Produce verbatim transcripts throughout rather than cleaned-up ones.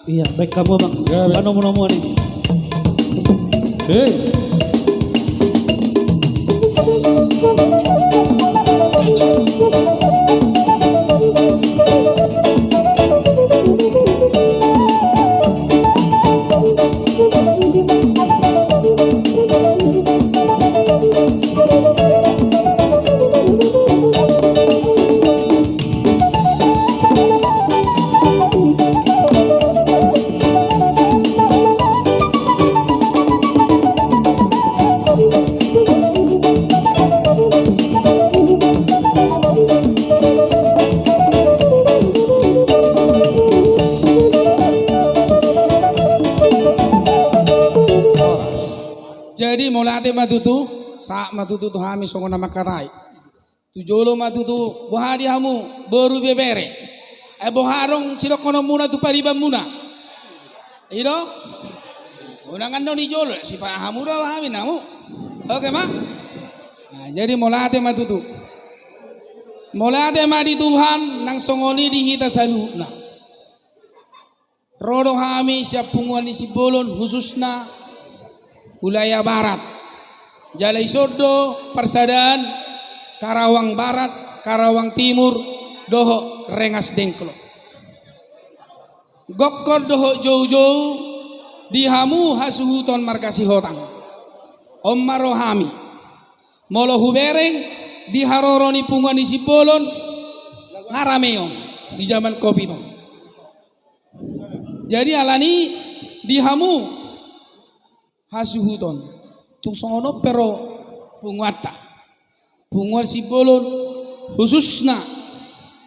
Iya, baik kamu, Bang. Ya, baik. Panomu-nomu ni. Hei. Jadi mauliate ma tutu, sahat ma tutu tu hami songon na mangkatai. Tu jolo ma tutu, boha di hamu, boru, ibebere. Ai boha adong sidohononmuna tu paribanmuna? I do? Unang annon di jolo, sipahamu do hami namu. Oke ma? Nah, jadi mauliate ma tutu. Mauliate ma di Tuhan, nang songon i di hita saluhutna. Ro do hami sian punguan ni Simbolon, khususna wilayah Barat. Jala dison do parsadaan Karawang Barat, Karawang Timur, dohot Rengas Dengklok. Gokhon dohot joujou di hamu hasuhuton marga Sihotang. On ma ro hami. Molo hubereng di haroro ni punguan ni Simbolon, nga rameon di jaman covid on. Jadi alani di hamu hasuhuton, tung songon on pe ro punguanta, punguan Simbolon, khususna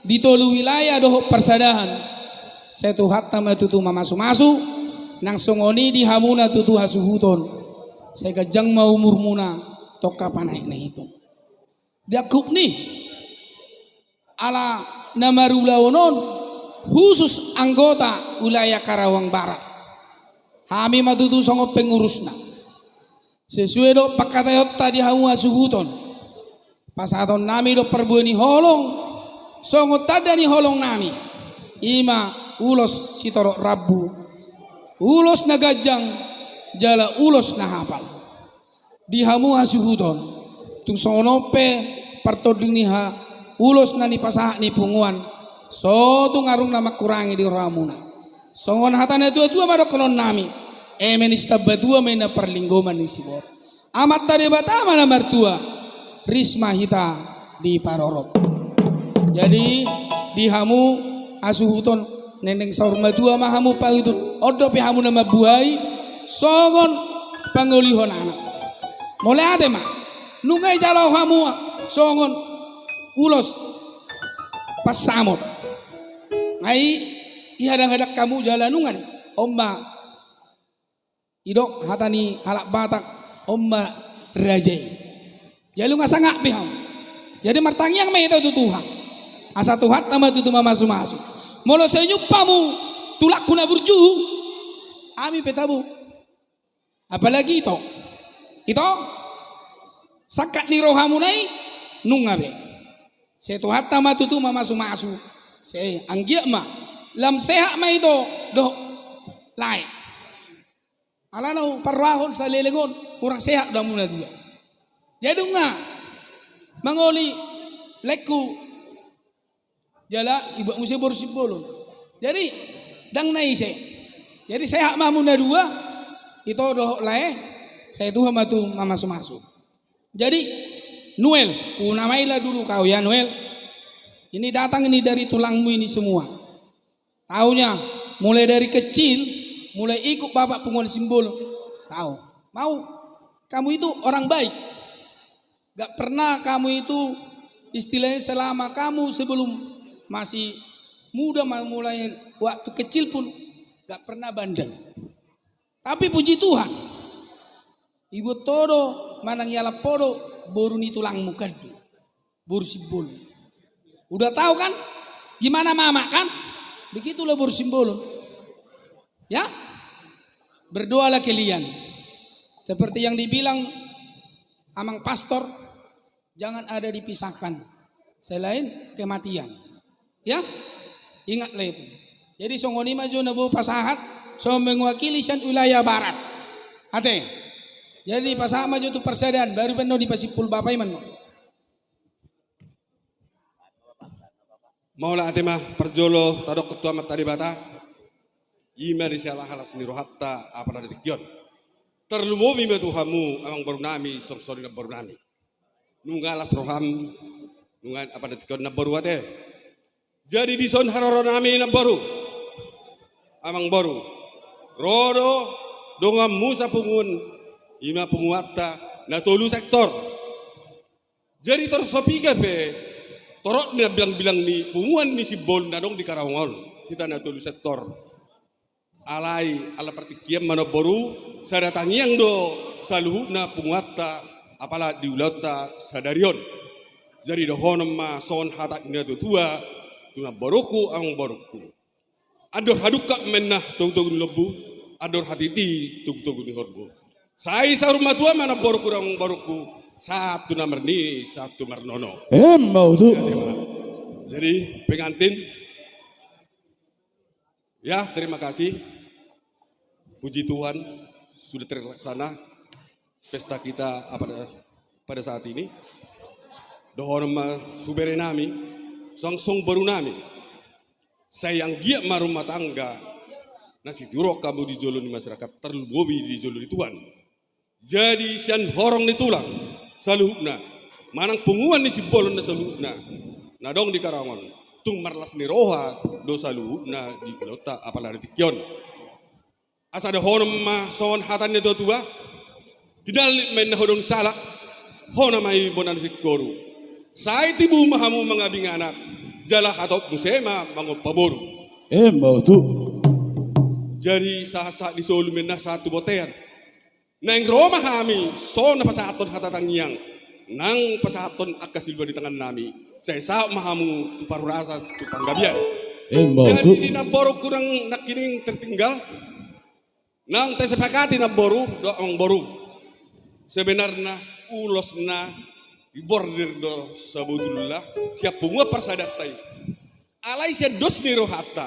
di tolu wilayah dohot parsadaan, sai Tuhanta ma tutu mamasumasu, nang songon i di hamuna tutu hasuhuton, sai ganjang ma umurmuna tongka panaek na hitung. Di angkup ni ala na marulaon on, khusus anggota wilayah Karawang Barat. Hami ma tutu songon pengurusna. Sesuai dohot pangkataionta di hamu hasuhuton, pasahatonnami do parbue ni holong, songon tanda ni holongnami, i ma ulos sitorop rambu, ulos na ganjang, jala ulos na hapal. Di hamu hasuhuton, tung songon on pe partonding ni ha-, ulos na nipasahat ni punguan, so tung adong na mangkurangi di rohamuna. Songon hata na tuatua ma dohononnami, eme ni sitambatua ma inna parlinggoman ni siborok. Amanta Debata ma na martua, ris ma hita diparorot. Jadi di hamu hasuhuton, neng saur matua ma hamu paihutihut, on dope hamu na mambuhai songon pangolihon anak. Mauliate ma, nunga dijalo hamu songon ulos pansamot. Ai dihadang-hadang hamu jala nunga di, on ma. Didok hata ni halak Batak, on ma raja i. Jadi nunga sangap be hamu. Jadi martangiang ma hita tu Tuhan, asa Tuhanta ma tutu mamasumasu. Molo sai jumpang hamu tulangku na burju, hami pe tabo. Apalagi ito, ito, sangkap ni rohamuna i, nunga be. Sai Tuhanta ma tutu mamasumasu. Sai anggiat ma lam sehat ma ito dohot lae. Alana parrohahon saleleng on, hurang sehat do hamu na dua. Jadi nunga mangoli laengku, jala dibuat muse boru Simbolon. Jadi ndang na ise. Jadi sehat ma hamu na dua, ito dohot lae, sai Tuhan ma tutu mamasumasu. Jadi Noel, ku unamaila dulu kau ya Noel. Ini datang ini dari tulangmu ini semua. Taunya, mulai dari kecil, mulai ikut bapak punguan Simbolon. Tahu. Mau, kamu itu orang baik. Gak pernah kamu itu, istilahnya selama kamu sebelum masih muda, ma-, mulai waktu kecil pun, gak pernah bandel. Tapi puji Tuhan, dibuat ho do, manang dialap ho do boru ni tulangmu kan tu. Boru Simbolon. Udah tahu kan? Gimana mama kan? Begitulah boru Simbolon. Ya? Berdoalah kalian. Seperti yang dibilang amang pastor, jangan ada dipisahkan selain kematian. Ya? Ingatlah itu. Jadi songon i ma jo na boi pasahat, so mewakili sian wilayah barat. Ate. Jadi pasahat ma jo tu parsadaan, baru pe annon dipasimpul bapa i ma annon. Mauliate ma, parjolo tadok tu Amanta Debata. I ma di siala las ni rohanta apala di tingki on. Tarlumobi ma tu hamu amangboru nami, songon i namboru nami. Nunga las roham, nunga apala di tingki on namboru ate. Jadi dison haroro nami namboru. Amangboru. Ro do donganmu sapunguan, i ma punguanta na tolu sektor. Jadi tor so piga pe torop ni bilang-bilang ni punguan ni Simbolon na adong di Karawang on, hita na tolu sektor. Alai ala partingkian ma namboru, sada tangiang do saluhutna punguanta apala di ulaonta sadari on. Jadi dohonon ma songon hata ni natua-tua, tu namborungku, amangborungku. Andor hadungka ma inna togu-togu ni lombu, andor hatiti togu-togu ni horbo. Sai saur matua ma namborungku, amangborungku, sahat tu na marnini, sahat tu marnono. Emma tutu. Jadi pengantin, ya, terima kasih. Puji Tuhan, sudah terlaksana pesta kita pada, pada saat ini. Dohonon ma tu bere nami, songon songon boru nami. Sai anggiat ma rumah tangga na siturok hamu di jolo ni masyarakat, tarlumobi di jolo ni Tuhan. Jadi sian horong ni tulang saluhutna, manang punguan ni Simbolon na saluhutna na adong di Karawang on, tung marlas ni roha do saluhutna di ulaonta apala di tingki on. Asa dohonon ma songon hata ni natua-tua, tidallik ma inna hodong salak, hona ma i bona ni singkoru. Sai tibu ma hamu mangabing anak, jala hatop muse ma mangompa boru. Emma tutu. Jadi sahat-sahat ni solu ma inna sahat tu bontean. Naeng ro ma hami songon na pasahathon hata tangiang, nang pasahathon angka silua di tangan nami. Sai saut ma hamu tu parhorasan, tu panggabean. Emma tutu. Jadi di namborungku nang nangkining tertinggal, nang tasepakati namboru dohot amangboru. Sebenarna ulos na dibordir do sabotulna sian punguan parsadanta i. Alai sian dos ni rohanta,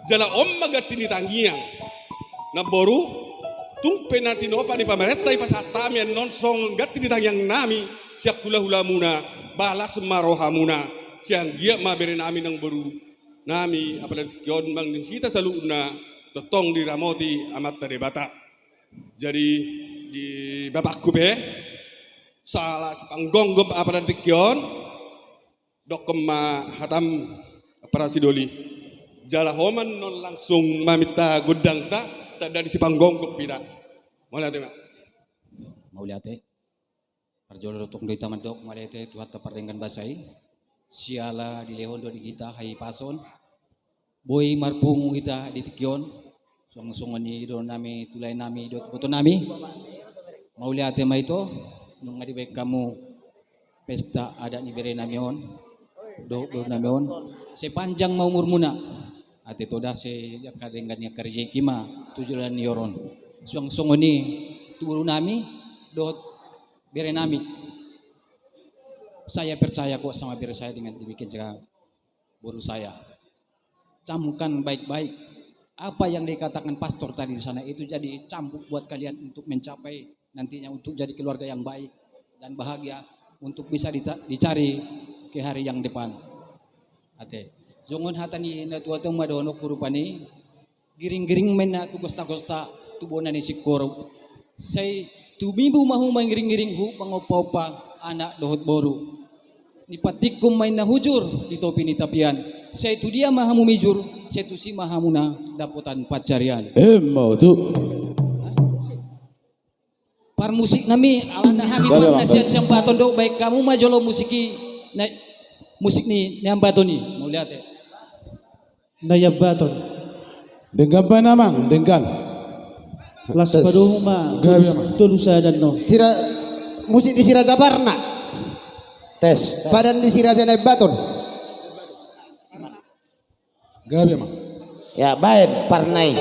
jala on ma ganti ni tangiang. Namboru, tung pe na tinopa ni pamarenta i pasahat hami annon songon ganti ni tangiang nami sian hula-hulamuna, balas ma rohamuna, sai anggiat ma bere nami nang boru nami apala di tingki on manang di hita saluhutna tongtong diramoti Amanta Debata. Jadi di bapakku pe, sahala sipanggonggom apala di tingki on, dokkon ma hatam, Amparasi Doli. Jala ho ma annon langsung maminta gondangta, tanda ni sipanggonggom hita. Mauliate ma. Mauliate. Parjolo tong do hita mandok mauliate tu Tuhanta pardenggan basa i. Siala dilehon do di hita hahipason. Boi marpungu hita di tingki on. Songon-songon i do nami tu lae nami dohot iboto nami. Mauliate ma ito, nunga dibaen hamu pesta adat ni bere nami on dohot boru nami on. Sepanjang ma umurmuna. Ate toda, sai angka denggan ni angka rejeki ma tu joloan ni ari on. Songon-songon i tu boru nami dohot bere nami. Saya percaya kok sama bere saya dengan demikian juga boru saya. Camkan baik-baik apa yang dikatakan pastor tadi di sana, itu jadi cambuk buat kalian untuk mencapai nantinya, untuk jadi keluarga yang baik dan bahagia, untuk bisa dita-, dicari ke hari yang depan. Ate. Songon hata ni natua-tua ma dohononku rupani, giring-giring ma inna tu gosta-gosta tu bona ni singkoru. Sai tumibu ma hamu mangiring-iring, hu pangompa-ompa anak dohot boru. Dipatikkum ma inna hujur di topi ni tapian. Sai tu dia ma hamu mijur, sai tusi ma hamuna dapotan pansarian. Emma tutu. Parmusik nami, alana hami parna sian Ambaton do, baen hamu ma jolo musik i, na, musik ni, ni Ambaton i. Mauliate. Na Ambaton. Denggan baen amang, denggan. Las padomu ma. Gabe, amang. Tolu sada annon. Sira-, musik di Siraja Barna. Tes, tes. Padan di Siraja na Ambaton. Gabe, amang. Ya, baen, parna i.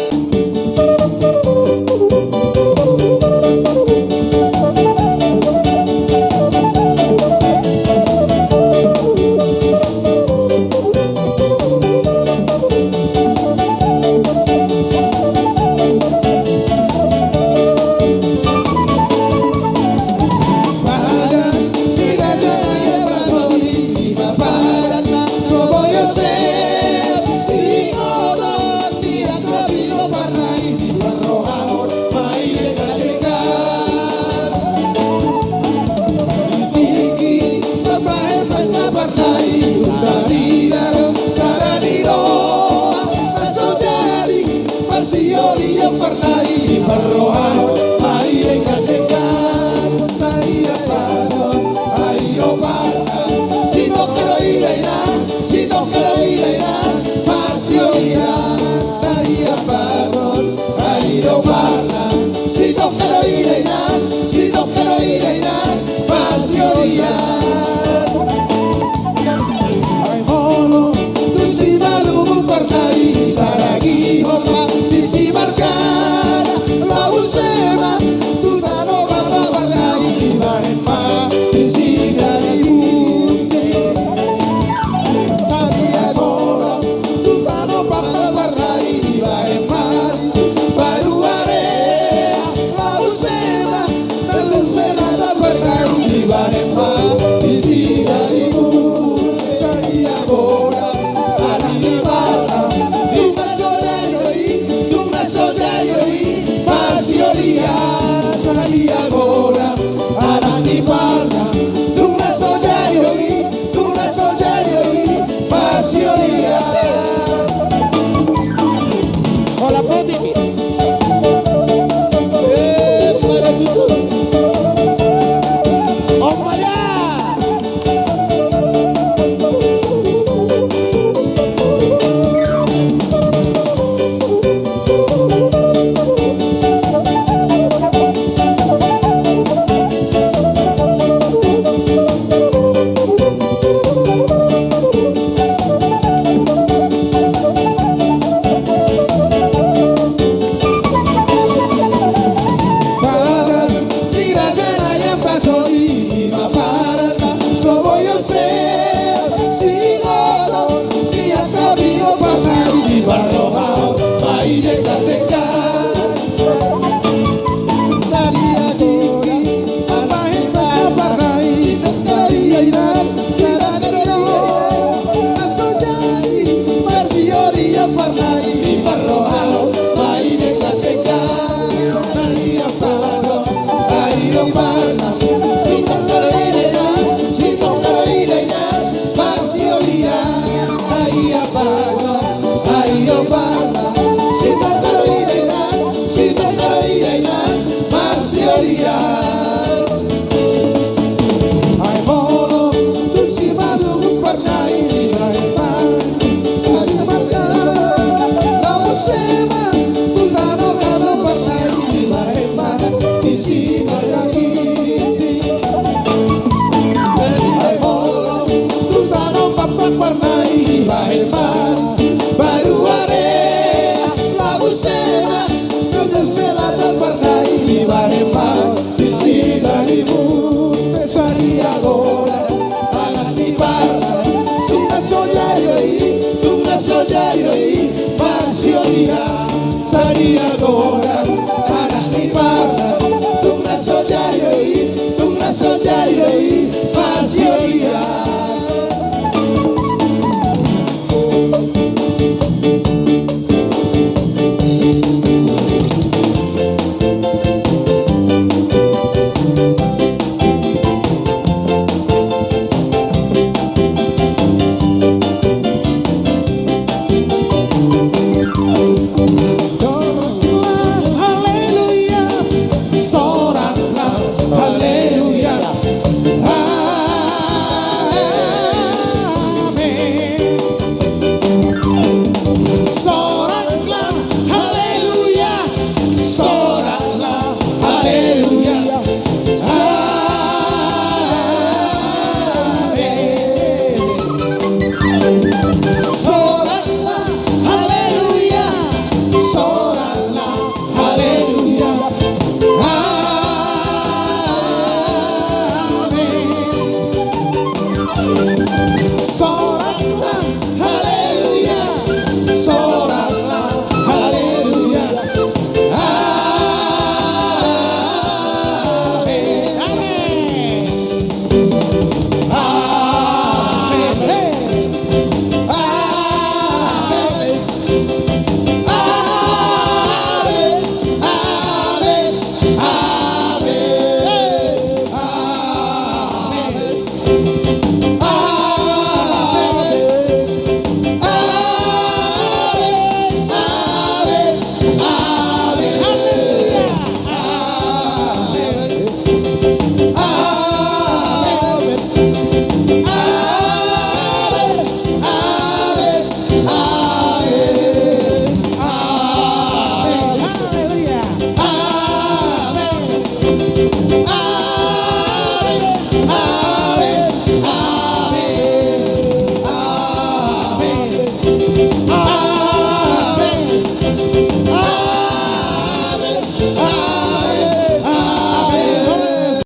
Ia baga, ayo baga, sitongkaro ida ida, sitongkaro ida ida, marsiolian. Ai molo tu simalungun parna i dibahen ma, tu simalungun parna i dibahen ma, tu tano tano parna i dibahen ma, di simalungun i. Ai molo tu tano Pakpak parna i dibahen ma, baru are labu sema, tu selatan parna i dibahen ma, di sidalimu pe sadia gola, anak ni parna i, sina so jadi do i, tung na so jadi do i, marsiolian sadia gola.